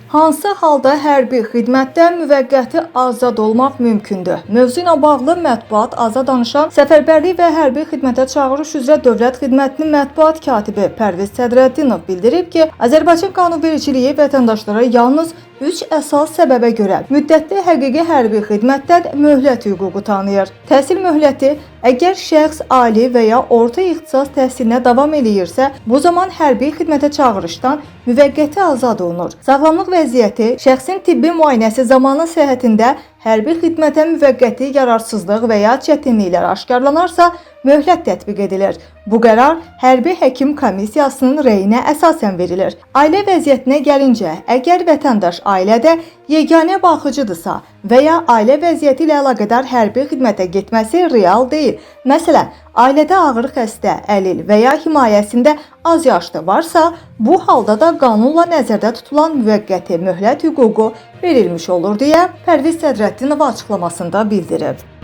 Hansı halda hərbi xidmətdən müvəqqəti azad olmaq mümkündür? Mövzu ilə bağlı mətbuat azad danışan Səfərbərlik və Hərbi Xidmətə Çağırış üzrə Dövlət Xidmətinin mətbuat katibi Pərviz Sədrəddinov bildirib ki, Azərbaycan qanunvericiliyi vətəndaşlara yalnız 3 əsas səbəbə görə müddətli həqiqi hərbi xidmətdən möhlət hüququ tanıyır. Təhsil möhləti: əgər şəxs ali və ya orta ixtisas təhsilinə davam eləyirsə, bu zaman hərbi xidmətə çağırışdan müvəqqəti azad olunur. Sağlamlıq vəziyyəti: şəxsin tibbi müayinəsi zamanı səhhətində hərbi xidmətə müvəqqəti yararsızlıq və ya çətinliklər aşkarlanarsa, möhlət tətbiq edilir. Bu qərar hərbi həkim komissiyasının rəyinə əsasən verilir. Ailə vəziyyətinə gəlincə, əgər vətəndaş ailədə yeganə baxıcıdırsa və ya ailə vəziyyəti ilə əlaqədar hərbi xidmətə getməsi real deyil. Məsələn, ailədə ağır xəstə, əlil və ya himayəsində az yaşlı varsa, bu halda da qanunla nəzərdə tutulan müvəqqəti möhlət hüququ verilmiş olur deyə Pərviz Sədrəddinov açıqlamasında bildirib.